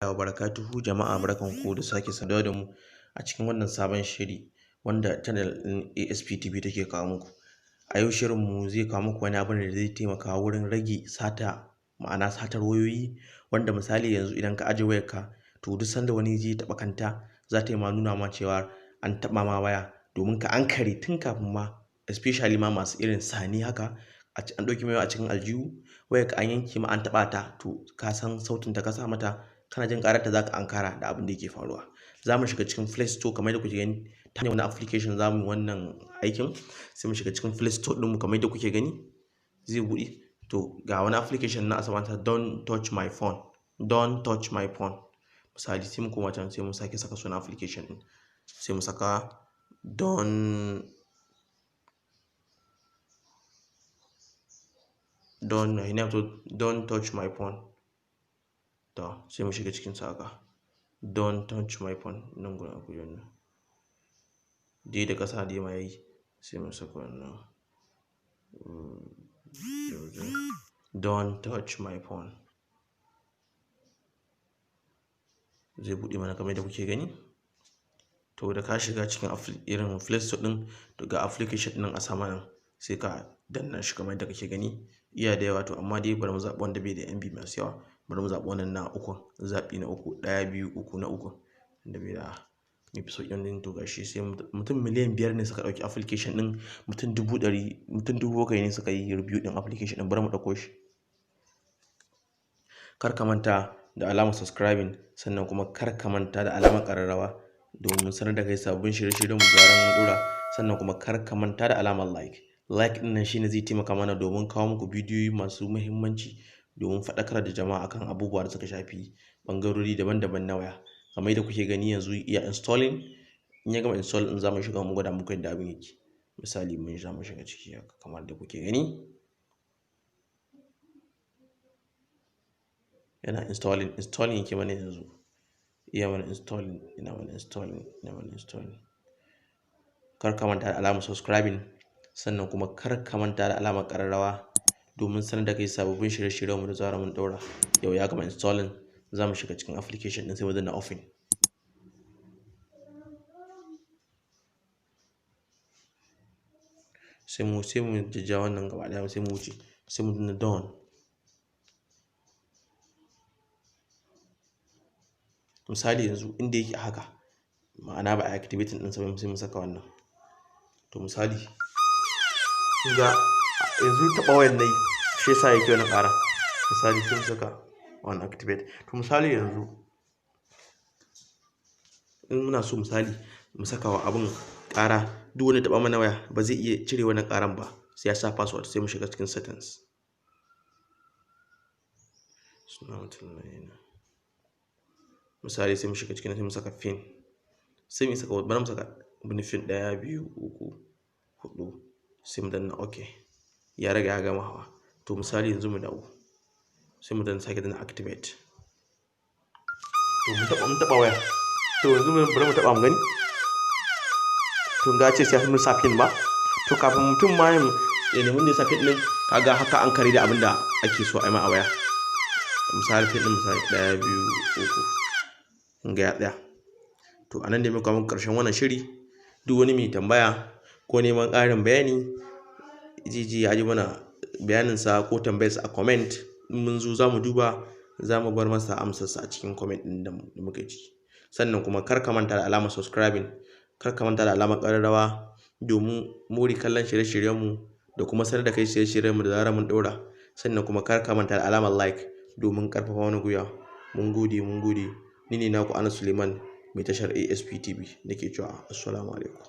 Wa barakatuhu. Jama'a, barkanku da sake saduwa da mu a cikin wannan sabon shiri wanda channel ɗin ASP TV take kawo muku. A yau shirin mu zai kawo muku wani abu da zai taimaka wurin rage sata, ma'ana satar wayoyi, wanda misali yanzu idan ka aje wayarka, to duk sanda wani zai taɓa kanta za ta yi ma nuna ma cewa an taɓa ma waya, domin ka ankare tun kafin ma, especially ma masu irin sani haka, an ɗauki mai a cikin aljihu, wayarka an yanke ma, an taɓa ta, to ka san sautin ta, ka sa mata, kana jin ƙarar ta, zaka ankara da abin da yake faruwa. Za mu shiga cikin Play Store kamar yadda kuke gani. Ta hanyar wani application za mu yi wannan aikin. Sai mu shiga cikin Play Store ɗinmu kamar yadda kuke gani, zai buɗe. To ga wani application na asamanta "Don't touch my phone", "Don't touch my phone". Misali sai mu koma can, sai mu sake saka sunan application ɗin, sai mu saka don't touch my phone. To sai mu shiga cikin sa haka, "Don't touch my phone". Nan gurin akwai wannan dai da ƙasa dai ma yayi, sai mu saka wannan "Don't touch my phone". Zai buɗe mana kamar yadda kuke gani. To da ka shiga cikin irin Play Store ɗin, to ga application ɗin a sama nan, sai ka danna shi kamar yadda kake gani. Iya da yawa, to amma dai bari mu zaɓi wanda bai da MB masu yawa. Bari mu zaɓi wannan na uku, zaɓi na uku, ɗaya, biyu, uku, na uku da bai da mafi sauƙin ɗin. To gashi, sai mutum miliyan 5 ne suka ɗauki application ɗin, mutum 100,000, mutum 7,000 ne suka yi review ɗin application ɗin. Bari mu ɗauko shi. Kar ka manta da alamar subscribing, sannan kuma kar ka manta da alamar ƙararrawa domin sanar da kai sabbin shirye-shiryen mu zaran mun ɗora. Sannan kuma kar ka manta da alamar like. Like ɗin nan shine zai taimaka mana domin kawo muku bidiyoyi masu muhimmanci, domin faɗakar da jama'a akan abubuwa da suka shafi ɓangarori daban-daban na waya. Kamar yadda kuke gani, yanzu iya installing. In ya gama install ɗin, za mu shiga mu gwada muku yadda abin yake. Misali mun za mu shiga ciki haka kamar da kuke gani, yana installing. Installing yake mana yanzu, iya mana installing, ina mana installing, ina mana installing. Kar ka manta da alamar subscribing, sannan kuma kar ka manta da alamar ƙararrawa domin sanar da kai sababbin shirye-shiryenmu da zarar mun ɗaura. Yau ya gama installing, za mu shiga cikin application ɗin, sai mu danna open. Sai mu jajja wannan gaba ɗaya, sai mu wuce, sai mu danna done. Misali yanzu inda yake haka, ma'ana ba a activating ɗinsa ba, sai mu saka wannan. To misali kun ga yanzu taɓa wayan nayi, shi yasa yake wannan ƙara. Misali sai mu saka on activate. To misali yanzu in muna so, misali mu saka wa abun ƙara, duk wanda taɓa mana waya ba zai iya cire wannan ƙaran ba sai ya sa password. Sai mu shiga cikin settings. Suna mutum. Misali sai mu shiga cikin, sai mu saka pin, sai mu saka, bari mu saka wani pin, ɗaya, biyu, uku, huɗu, sai mu danna ok. Ya riga ya gama hawa. To misali yanzu mu dawo, sai mu danna, sake danna activate. To mun taɓa waya. To yanzu bari mu taɓa mu gani. To ga ce sai mun sa pin ba. To kafin mutum ma ya nemi ne sa pin ɗin, kaga haka an kare da abin da ake so a yi ma a waya. Misali pin ɗin, misali ɗaya, biyu, uku, kun ga ya tsaya. To anan ne muka kawo ƙarshen wannan shiri. Duk wani mai tambaya ko neman ƙarin bayani, jiji ya ji mana bayaninsa ko tambayarsa a comment. In mun zo za mu duba, za mu bar masa amsarsa a cikin comment ɗin da muka ciki. Sannan kuma kar ka manta da alamar subscribing, kar ka manta da alamar ƙararrawa domin more kallon shirye-shiryenmu da kuma sanar da kai shirye-shiryenmu da zarar mun ɗora. Sannan kuma kar ka manta da alamar like domin ƙarfafa wani gwiwa. Mun gode, mun gode. Ni ne naku Anas Suleiman, mai tashar ASP TV, nake cewa assalamu alaikum.